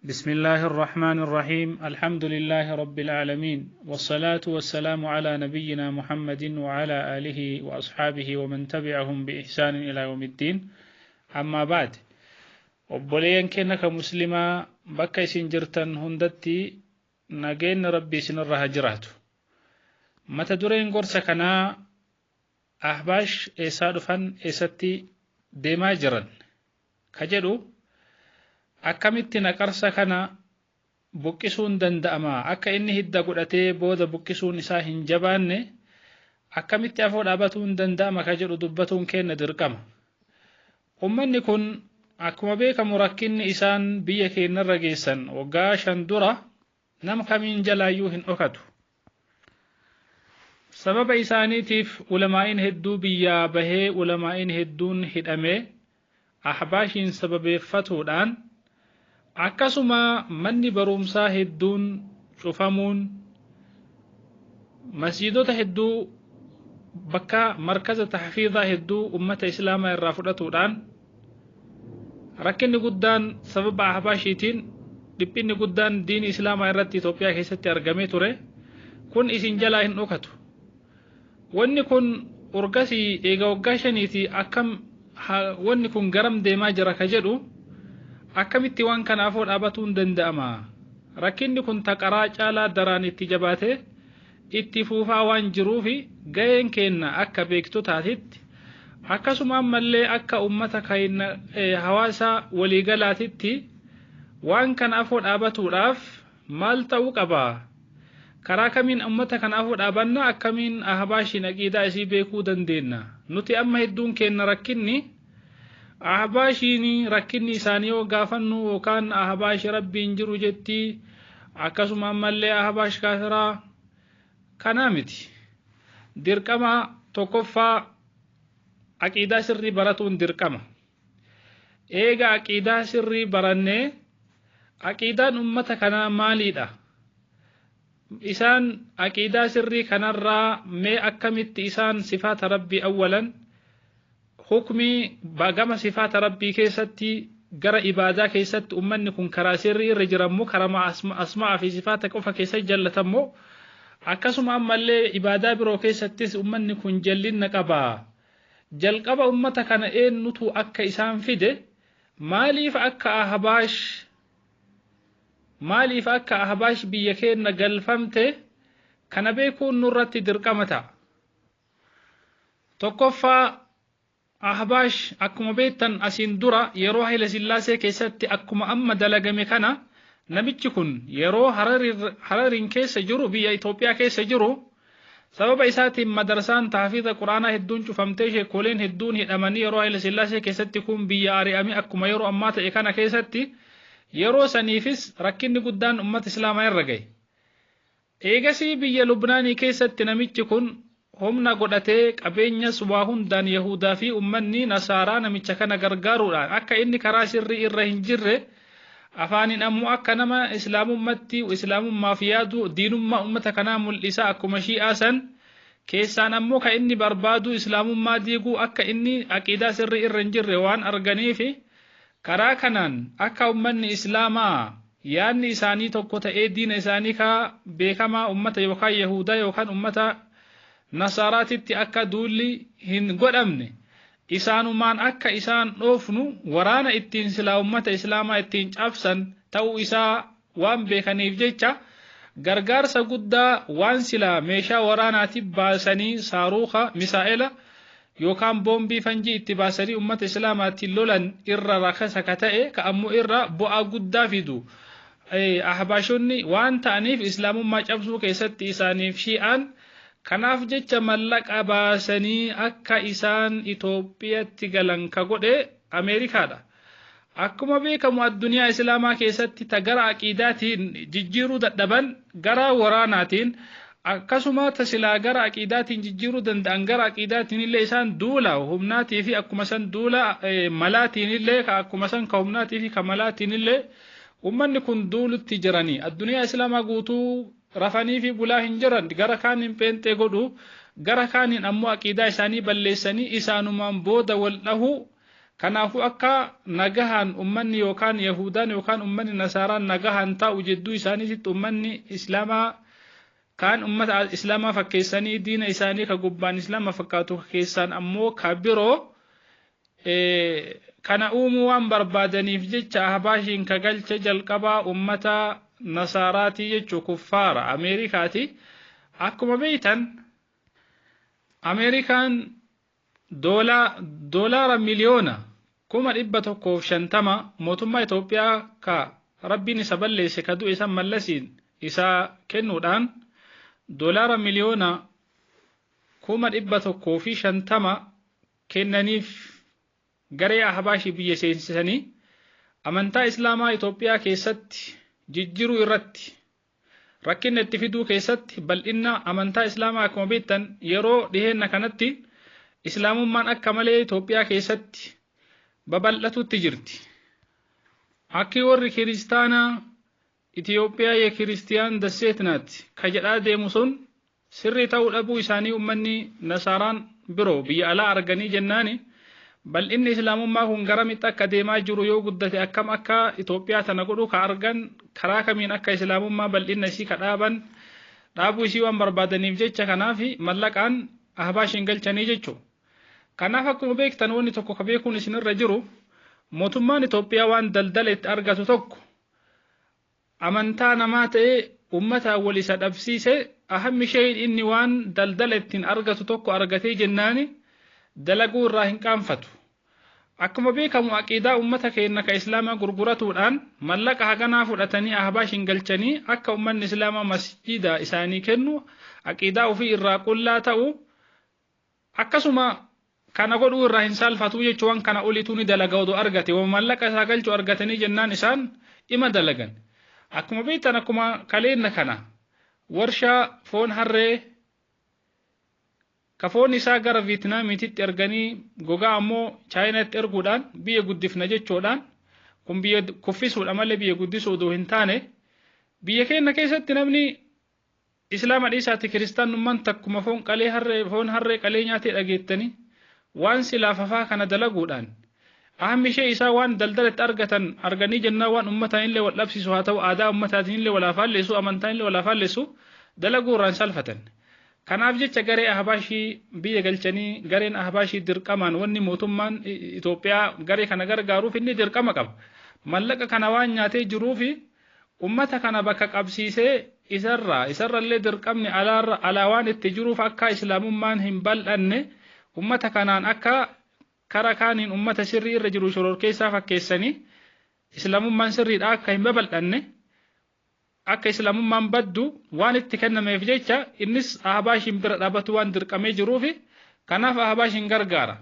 بسم الله الرحمن الرحيم الحمد لله رب العالمين والصلاة والسلام على نبينا محمد وعلى آله وأصحابه ومن تبعهم بإحسان إلى يوم الدين أما بعد Obboleeyyan keenya ka Muslimaa bakka isin jirtan hundatti nageenyi Rabbii isinirra haa jiraatu. Mata dureen gorsa kanaa Ahbaash eessaa dhufan, eessatti deemaa jiran ka jedhu, akkamitti naqarsa kana buqqisuun danda'ama, akka inni hidda godhatee booda buqqisuun isaa hin jabaanne akkamitti afoo dhaabatuun danda'ama ka jedhu dubbatuun kenna dirqama. Ummanni kun akkuma beekamu rakkinni isaan biyya keenyarra geessan waggaa 5 dura nama kamiin jalaayyuu hin dhokatu. Sababa isaaniitiif ulamaa'iin hedduu biyyaa bahee, ulamaa'iin hedduun hidhamee Ahbaashiin sababeeffatuudhaan, akkasuma manni barumsaa hedduun cufamuun, masjiidota hedduu bakka markaza tahfiizaa hedduu ummata Islaamaa irraa fudhatuudhaan, rakkinni guddaan sababa Ahbaashiitiin dhiphinni guddaan diini Islaamaa irratti Itoophiyaa keessatti argamee ture kun isin jalaa hin dhokatu. Wanni kun urgasii eega waggaa 5ti akkam wanni kun garam deemaa jira ka jedhu, akkamitti waan kana afoo dhaabatuun danda'ama? Rakkinni kun taqaraa caalaa daraan itti jabaate itti fuufaa waan jiruufi, ga'een keenna akka beektotaatitti, akkasuma ammallee akka ummata hawaasa waliigalaatitti waan kana afoo dhaabatuudhaaf maal ta'uu qaba? Karaa kamiin ummata kana afoo dhaabanna? Akkamiin Ahbaashiin aqiidaa isii beekuu dandeenya? Nuti amma hedduun keenna rakkinni Ahbaashiin rakkinni isaanii yoo gaafannu, yookaan Ahbaashi Rabbiin jiru jetti, akkasuma ammallee Ahbaash kaafiraa kanaa miti. Dirqama tokkoffaa aqiidaa sirrii baratuun dirqama. Eega aqiidaa sirrii barannee, aqiidaan ummata kanaa maaliidha? Isaan aqiidaa sirrii kanarraa mee akkamitti isaan sifaata Rabbii, awwalan hukmii gama sifaata Rabbii keessatti, gara ibaadaa keessatti ummanni kun karaa sirrii irra jirammoo, karaa asmaa fi sifaata qofa keessatti jallatammoo, akkasuma ammallee ibaadaa biroo keessattis ummanni kun jallinna qaba? Jalqaba ummata kana eenyutu akka isaan fide, maaliif akka Ahbaash biyya keenya galfamte, kana beekuun nurratti dirqama ta'a. Tokkoffaa, Ahbaash akkuma beektan asiin dura yeroo Haile Sillaasee keessatti akkuma amma dalagame kana, namichi kun yeroo Harariin keessa jiru, biyya Itoophiyaa keessa jiru, sababa isaatiin madarsaan tahfiiza Quraanaa hedduun cufamtee, sheekoleen hedduun hidhamanii, yeroo Haile Sillaasee keessatti kun biyya ari'ame. Akkuma yeroo ammaa ta'e kana keessatti yeroo saniifis rakkinni guddaan ummata Islaamaa irra gahe. Eegasii biyya Lubnaanii keessatti namichi kun humna godhatee, qabeenyas waa hundaan, Yahudaa fi ummanni Nasaaraa namicha kana gargaaruudhaan, akka inni karaa sirrii irra hin jirre afaaniin ammoo akka nama Islaamummaatti Islaamummaaf yaadu diinummaa ummata kanaa mul'isa, akkuma Shi'aa san keessaan ammoo ka inni barbaadu Islaamummaa diiguu, akka inni aqiidaa sirrii irra hin jirre waan arganiifi, karaa kanaan akka ummanni Islaamaa yaadni isaanii tokko ta'ee diina isaanii ka beekamaa ummata yookaan Yahudaa yookaan ummata Nasaaraatitti akka duulli hin godhamne, isaanumaan akka isaan dhoofnu waraana ittiin silaa ummata Islaamaa ittiin cabsan ta'uu isaa waan beekaniif jecha, gargaarsa guddaa waan silaa meeshaa waraanaatiif baasanii, saaruuka, misaa'ela yookaan boombii fanjii itti baasanii ummata Islaamaatiin lolan irra rakasa ka ta'e, ka ammoo irra bu'aa guddaa fidu Ahbaashonni waan ta'aniif, Islaamummaa cabsuu keessatti isaaniif Shi'aan kanaaf jecha mallaqa baasanii akka isaan Itoophiyaatti galan ka godhe Ameerikaadha. Akkuma beekamu addunyaa Islaamaa keessatti ta gara aqiidaatiin jijjiiruu dadhaban gara waraanaatiin, akkasuma ta silaa gara aqiidaatiin jijjiiruu danda'an gara aqiidaatiin illee isaan duula humnaatii fi akkuma san duula malaatiin illee, akkuma san ka humnaatii fi ka malaatiin illee ummanni kun duulutti jiranii addunyaa Islaamaa guutuu rafanii fi bulaa hin jiran. Gara kaaniin pheenxee godhu, gara kaaniin ammoo aqiidaa isaanii balleessanii isaanumaan booda wal dhahuu. Kanaafuu akka nagahaan ummanni yookaan Yahudaan yookaan ummanni Nasaaraan nagahaan taa'u jidduu isaaniitti ummanni Islaamaa kaan ummata Islaamaa fakkeessanii diina isaanii ka gubbaan Islaama fakkaatu keessaan ammoo ka biroo kana uumuu waan barbaadaniif jecha Ahbaashiin ka galche jalqabaa ummata Nasaaraatii jechuu kuffaara Ameerikaati. Akkuma beeytan Ameerikaan doolaara 150,000 mootummaa Itoophiyaa ka Rabbiin isa balleesse ka du'e san Mallasiin isaa kennuudhaan doolaara 150,000 kennaniif garee Ahbaashii biyya seensisanii amantaa Islaamaa Itoophiyaa keessatti jijjiiruu irratti rakkina itti fiduu keessatti bal'inna amantaa Islaamaa akkuma beektan yeroo dhiheenna kanatti Islaamummaan akka malee Itoophiyaa keessatti babal'atutti jirti. Akki warri kiristaanaa Itoophiyaa የክርስቲያን ደሴት ናት ka jedhaa deemu sun sirrii ta'uu dhabuu isaanii ummanni Nasaaraan biroo biyya alaa arganii jennaani bal'inni Islaamummaa kun garamitti akka deemaa jiru yoo guddate akkam akka Itoophiyaa tana godhu ka argan karaa kamiin akka Islaamummaa bal'inna isii ka dhaaban dhaabuu isii waan barbaadaniif jecha kanaaf mallaqaan Ahbaashiin galchanii jechuudha. Kanaaf akkuma beektan wanni tokko ka beekuun isinirra jiru mootummaan Itoophiyaa waan daldala itti argatu tokko amantaa namaa ta'ee ummata wal isa dhabsiise ahammi shay'in inni waan daldala ittiin argatu tokko argatee jennaani dalaguu irraa hin qaanfatu. Akkuma beekamu aqiidaa ummata keenya ka Islaamaa gurguratuudhaan mallaqa haganaa fudhatanii Ahbaashiin galchanii akka ummanni Islaamaa masjida isaanii kennu aqiidaa ofii irraa qullaa ta'u akkasuma kana godhuu irraa hin saalfatu jechuun waan kana oliituu ni dalaga odoo argate waan mallaqa isaa galchu argatanii jennaan isaan ima dalagan. Akkuma beektan akkuma kaleenna kana warshaa foon harree ka foon isaa gara Vietnaamiititti erganii gogaa ammoo Chaayinaatti erguudhaan biyya guddifna jechuudhaan kun biyya kuffisuudha malee biyya guddisuu odoo hin taane biyya keenya keessatti namni Islaama dhiisaatti kiristaanummaan takkuma foon qalee harree foon harree qalee nyaatee dhageettanii waan silaaf hafaa kana dalaguudhaan ahammi ishee isaa waan daldalatti argatan arganii jennaan waan ummataan illee wal dhabsiisu haa ta'u aadaa ummataatiin illee wal afaalleessu amantaan illee wal afaalleessu dalaguu irraan salfatan. Kanaaf jecha garee Ahbaashii biyya galchanii gareen Ahbaashii dirqamaan wanni mootummaan Itoophiyaa garee kana gargaaruuf inni dirqama qaba. Mallaqa kana waan nyaatee jiruufi ummata kana bakka qabsiisee isarrallee dirqamni alaa waan itti jiruuf akka Islaamummaan hin bal'anne ummata kanaan akka kara kaaniin ummata sirrii irra jiru shororkeessaa fakkeessanii Islaamummaan sirriidha akka hin babal'anne akka Islaamummaan baddu waan itti kennameef jecha innis Ahbaashiin bira dhaabatu waan dirqamee jiruufi kanaaf Ahbaashiin gargaara.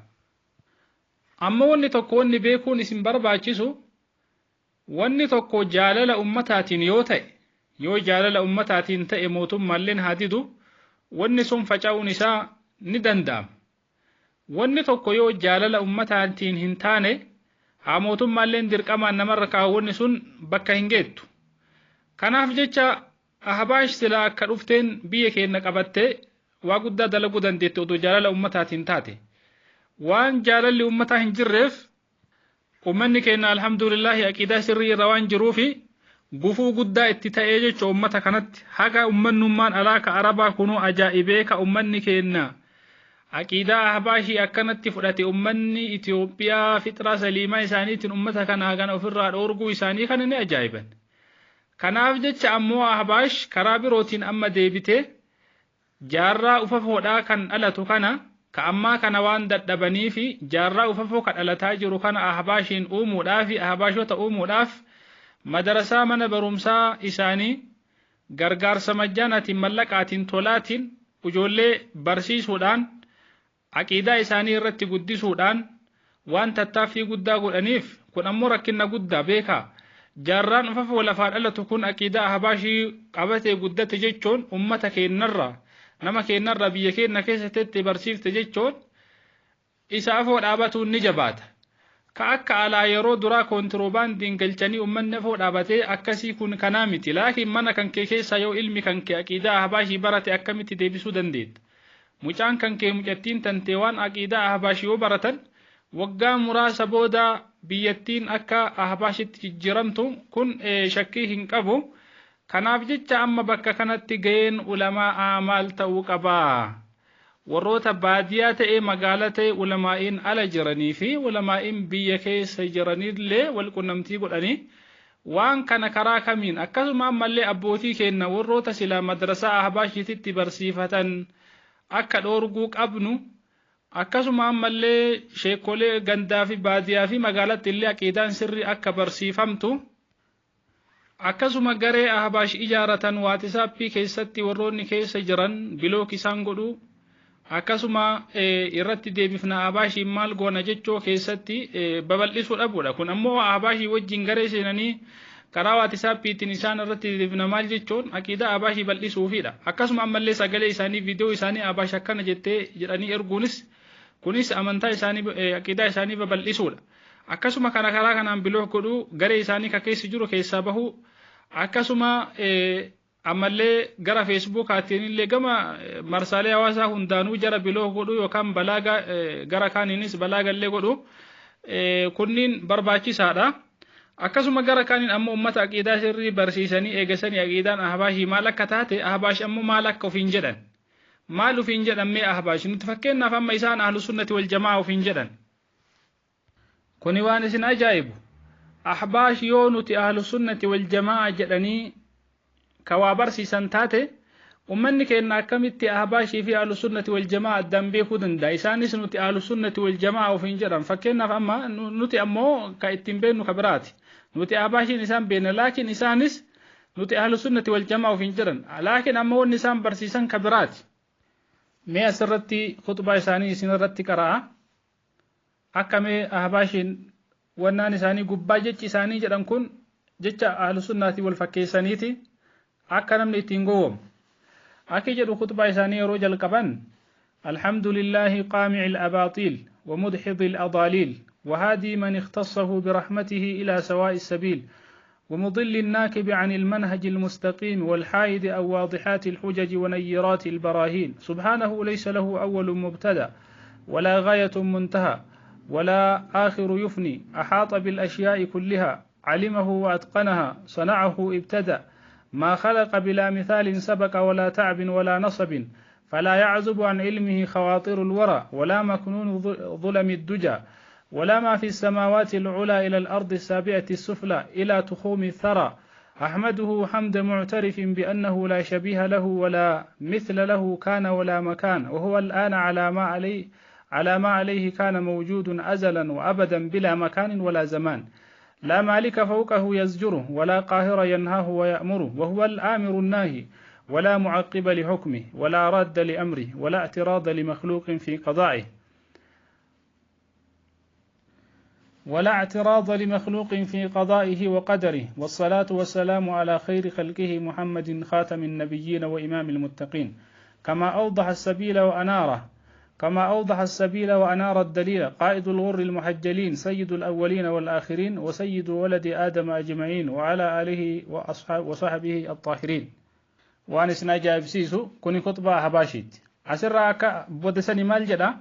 Amma wanni tokko wanni beekuun isin barbaachisu wanni tokko jaalala ummataatiin yoo ta'e yoo jaalala ummataatiin ta'e mootummaalleen haa didu wanni sun faca'uun isaa ni danda'ama. Wanni tokko yoo jaalala ummataatiin hin taane haa mootummaalleen dirqamaan namarra kaa'u wanni sun bakka hin geettu. Kanaaf jecha Ahbaash silaa akka dhufteen biyya keenya qabattee waa guddaa dalaguu dandeette odoo jaalala ummataatiin taate. Waan jaalalli ummataa hin jirreef ummanni keenya alhamdulillahi aqiidaa sirrii irra waan jiruufi gufuu guddaa itti ta'ee jecha ummata kanatti haga ummannummaan alaa ka Arabaa kunuu ajaa'ibee ka ummanni keenya aqiidaa Ahbaashii akkanatti fudhate ummanni Itoophiyaa fixraa saliimaa isaaniitiin ummata kana hagana ofirraa dhoorguu isaanii kana ni ajaa'iban. Kanaaf jecha ammoo Ahbaash karaa birootiin amma deebitee jaarraa ufafoodhaa kan dhalatu kana ka ammaa kana waan dadhabanii fi jaarraa ufafoo ka dhalataa jiru kana Ahbaashiin uumuudhaaf fi Ahbaashota uumuudhaaf madarasaa mana barumsaa isaanii gargaarsa majjaanaatiin mallaqaatiin tolaatiin ijoollee barsiisuudhaan aqiidaa isaanii irratti guddisuudhaan waan tattaaffii guddaa godhaniif kun ammoo rakkina guddaa beekaa. Jaarraan ufafoo lafaa dhalatu kun aqiidaa Ahbaashii qabatee guddate jechuun ummata keenyarraa nama keenyarraa biyya keenya keessatti barsiifte jechuun isa afoo dhaabatuun ni jabaata. Ka akka alaa yeroo duraa koontiroobaandiin galchanii ummanni afoo dhaabatee akkasii kun kanaa miti. Laakiin mana kan kee keessaa yoo ilmi kan kee aqiidaa Ahbaashii barate akkamitti deebisuu dandeetta? Mucaan kan kee mucattiin tantee waan aqiidaa Ahbaashii yoo baratan Waggaa muraasa booda biyyattiin akka Ahbaashitti jijjiiramtu kun shakkii hin qabu. Kanaaf jecha amma bakka kanatti ga'een ulamaa maal ta'uu qaba? Warroota baadiyaa ta'ee magaalaa ta'e ulamaa'iin ala jiranii fi ulamaa'iin biyya keessa jiranillee wal qunnamtii godhanii waan kana karaa kamiin, akkasuma ammallee abbootii keenya warroota silaa madrasaa Ahbaashiititti barsiifatan akka dhoorguu qabnu, akkasuma ammallee sheekolee gandaa fi baadiyaa fi magaalatti illee aqiidaan sirrii akka barsiifamtu, akkasuma garee Ahbaash ijaaratan WhatsAppii keessatti warroonni keessa jiran block isaan godhu, akkasuma irratti deebifna Ahbaashiin maal goona jechoo keessatti babal'isuu dhabuudha. Kun ammoo Ahbaashii wajjin garee seenanii karaa WhatsAppiitiin isaan irratti deebifna maal jechuun aqiidaa Ahbaashii bal'isuufidha. Akkasuma ammallee sagalee isaanii, viidiyoo isaanii Ahbaash akkana jettee jedhanii erguunis kunis amantaa isaanii, aqiidaa isaanii babal'isuudha. Akkasuma kana karaa kanaan block godhuu, garee isaanii ka keessa jiru keessaa bahuu, akkasuma ammallee gara Facebookaatiin illee gama marsaalee hawaasaa hundaanuu jara block godhuu yookaan balaa gara kaaniinis balaa gallee godhu kunniin barbaachisaadha. Akkasuma gara kaaniin ammoo uummata aqiidaa sirrii barsiisanii eegasanii aqiidaan Ahbaashii maal akka taate, Ahbaash ammoo maal akka ofiin jedhan. Maal ofiin jedhan mee Ahbaash? Nuti fakkeenyaaf amma isaan Ahlu Sunnati wal Jamaa ofiin jedhan. Kuni waan isin ajaa'ibu. Ahbaash yoo nuti Ahlu Sunnati wal Jamaa jedhanii ka waa barsiisan taate, ummanni keenya akkamitti Ahbaashii fi Ahlu Sunnati wal Jamaa addaan beekuu danda'a? Isaanis nuti Ahlu Sunnati wal Jamaa ofiin jedhan. Fakkeenyaaf amma nuti ammoo ka ittiin beeknu ka biraati. Nuti Ahbaashiin isaan beekna, laakiin isaanis nuti Ahlu Sunnati wal Jamaa ofiin jedhan. Laakiin ammoo wanni isaan barsiisan ka biraati. Mee asirratti khutbaa isaanii isin irratti qara'a. Akka mee Ahbaashiin wannaan isaanii gubbaa jechi isaanii jedhan kun jecha Ahlu Sunnaatii wal fakkeessaniiti akka namni ittiin gowwomu. Akki jedhu khutbaa isaanii yeroo jalqaban: الحمد لله قامع الأباطيل ومدحض الأضاليل وهادي من اختصه برحمته إلى سواء السبيل ومضل الناكب عن المنهج المستقيم والحائد أو واضحات الحجج ونيرات البراهين. سبحانه ليس له أول مبتدأ ولا غاية منتهى ولا آخر يفني. أحاط بالأشياء كلها، علمه وأتقنها، صنعه ابتدأ. ما خلق بلا مثال سبق ولا تعب ولا نصب، فلا يعزب عن علمه خواطر الورى ولا مكنون ظلم الدجى ولا ما في السماوات العلى إلى الأرض السابعة السفلى إلى تخوم الثرى. أحمده حمد معترف بأنه لا شبيه له ولا مثل له كان ولا مكان، وهو الآن على ما عليه كان موجود أزلا وأبدا بلا مكان ولا زمان. لا مالك فوقه يزجره ولا قاهر ينهاه ويأمره، وهو الآمر الناهي، ولا معقب لحكمه ولا راد لأمره ولا اعتراض لمخلوق في قضائه ولا اعتراض لمخلوق في قضائه وقدره. والصلاة والسلام على خير خلقه محمد خاتم النبيين وإمام المتقين، كما أوضح السبيل وأنار الدليل، قائد الغر المحجلين، سيد الأولين والآخرين، وسيد ولد آدم أجمعين، وعلى آله وأصحاب وصحبه الطاهرين. Waan isin ajaa'ibsiisu kuni khutbaa Ahbaashiiti. Asirraa akka bodesanii maal jedha?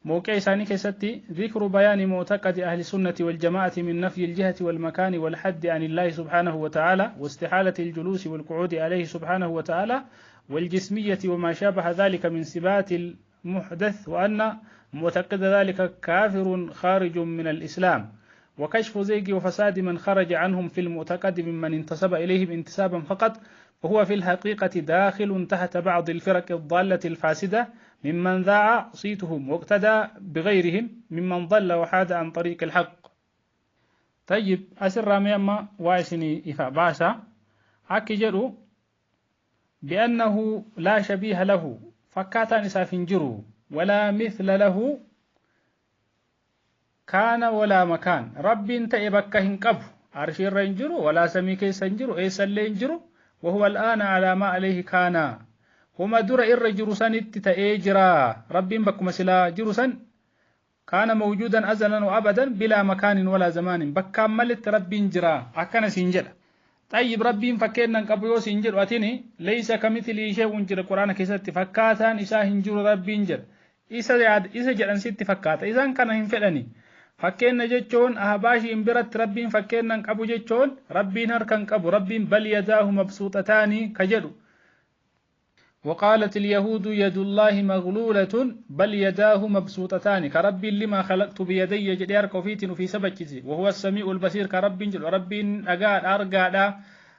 موقع isaanii keessatti: ذكر بيان معتقد أهل السنة والجماعة من نفي الجهة والمكان والحد عن الله سبحانه وتعالى، واستحالة الجلوس والقعود عليه سبحانه وتعالى، والجسمية وما شابه ذلك من صفات المحدث، وأن معتقد ذلك كافر خارج من الإسلام، وكشف زيغ وفساد من خرج عنهم في المعتقد ممن انتسب إليهم انتسابا فقط، وهو في الحقيقة داخل تحت بعض الفرق الضالة الفاسدة ممن ذاع صيتهم واقتدى بغيرهم ممن ضل وحاد عن طريق الحق. طيب، asirraa mee amma waa isinii ifa baasa. Akki jedhu: بأنه لا شبيه له، fakkaataan isaaf hin jiru، ولا مثل له كان ولا مكان. Rabbiin ta'e bakka hin qabu, arshiirra hin jiru walaa samii keessa hin jiru, eessallee hin jiru. وهو الآن على ما عليه كان، huma dura irra jiru sanitti ta'ee jira. Rabbiin bakkuma silaa jiru san كان موجودا أزلا وأبدا بلا مكان ولا زمان، bakkaan malitti Rabbiin jira akkana siin jedha. طيب، Rabbiin fakkeennan qabu yoo siin jedhu, atini ليس كمثله شيء jira Quraana keessatti, fakkaataan isaa hin jiru Rabbiin jedha. Isa yaad isa jedhan sitti fakkaata. Isaan kana hin fedhani. Fakkeenna jechuun Ahbaashiin biratti Rabbiin fakkeenna hin qabu jechuun Rabbiin harka hin qabu, Rabbiin bal yadaahu mabsuuxataani ka jedhu. وقالت اليهود يد الله مغلولة بل يداه مبسوطتان كرب لما خلقت بيدي جدي harka ofiitiin ofii sabachise وهو السميع البصير ka Rabbiin jedhu Rabbiin dhagaadha argaadha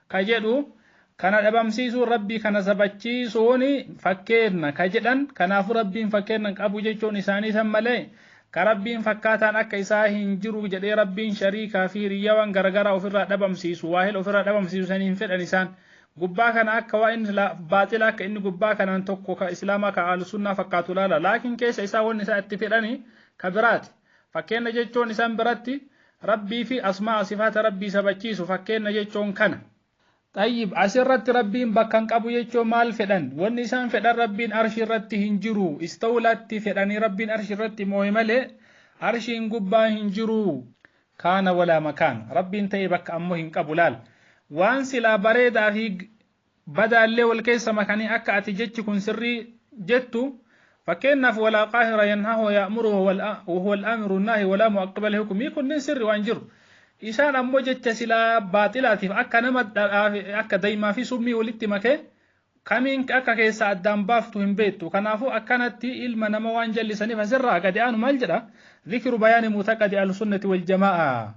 ka jedhu kana dhabamsiisuun Rabbii kana sabachiisuun fakkeenna ka jedhan. Kanaafuu Rabbiin fakkeenna hin qabu jechuun isaanii san malee ka Rabbiin fakkaataan akka isaa hin jiru jedhee Rabbiin shariikaa fi hiriyyawan garagaraa ofirraa dhabamsiisu, waahila ofirraa dhabamsiisu sanii hin fedhan. Isaan gubbaa kana akka waa inni baaxila akka inni gubbaa kanaan tokko ka Islaamaa ka Ahlusunnaa fakkaatu laala, laakiin keessa isaa wanni isaa itti fedhani ka biraati. Fakkeenna jechuun isaan biratti Rabbii fi asmaa sifaata Rabbii sabachiisu fakkeenna jechuun kana. Xayyib, asirratti Rabbiin bakka hin qabu jechuun maal fedhan? Wanni isaan fedhan Rabbiin arshii irratti hin jiru, istawlaatti fedhanii Rabbiin arshii irratti moo'e malee arshiin gubbaa hin jiru. Kaana walaa makaan, Rabbiin ta'e bakka ammoo hin qabu. Laal, waan silaa bareedaa fi badaallee wal keessa makanii akka ati jechi kun sirrii jettu. Fakkeenyaaf walaa qaahira yanhahu ya'muruhu wahuwa al-amiru naahi walaa mu'aqqiba li hukmii, kunniin sirri waan jiru. Isaan ammoo jecha silaa baaxilaatiif akka nama akka daymaa fi summii walitti makee kamiin akka keessa addaan baaftu hin beektu. Kanaafuu akkanatti ilma nama waan jallisaniif asirraa gadi aanu maal jedha? Dhikru bayaani mu'taqadi ahlusunnati wal jamaa'a.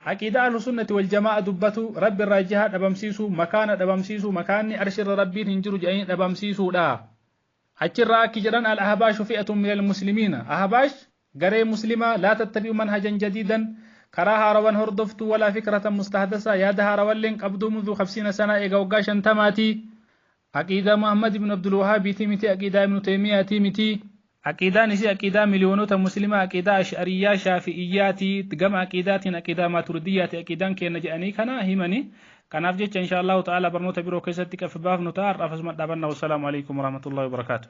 Aqiidaa Ahlusunnati wal Jamaa'a dubbatu, Rabbi irraa jihaa dhabamsiisuu, makaana dhabamsiisuu, makaanni arshirra Rabbiin hin jiru jedhanii dhabamsiisuudha. Achirraa akki jedhan: Al-ahbaashu fi'atun minal muslimiina. Ahbaash garee Muslimaa, laa tattabi'u manhajan jadiidan, karaa haarawan hordoftu, walaa fikratan mustahdasa, yaada haarawallee hin qabdu, mundu khamsiina sana, eega waggaa 50ti. Aqiidaa Muhammad ibn Abdul Wahaabiitii miti, aqiidaa Ibnu Teeymiyaatii miti. Aqiidaan isii aqiidaa miliyoonota Muslimaa, aqiidaa Ash'ariyyaa Shaafi'iyyaati. Gama aqiidaatiin aqiidaa Maaturidiyyaati aqiidaan keenna jedhanii kana himani. Kanaaf jecha insha Allahu ta'ala barnoota biroo keessatti kan baafnu ta'a. Har'aaf asuma dhaabanna. Wassalaamu alaikum warahmatullahi wabarakaatuh.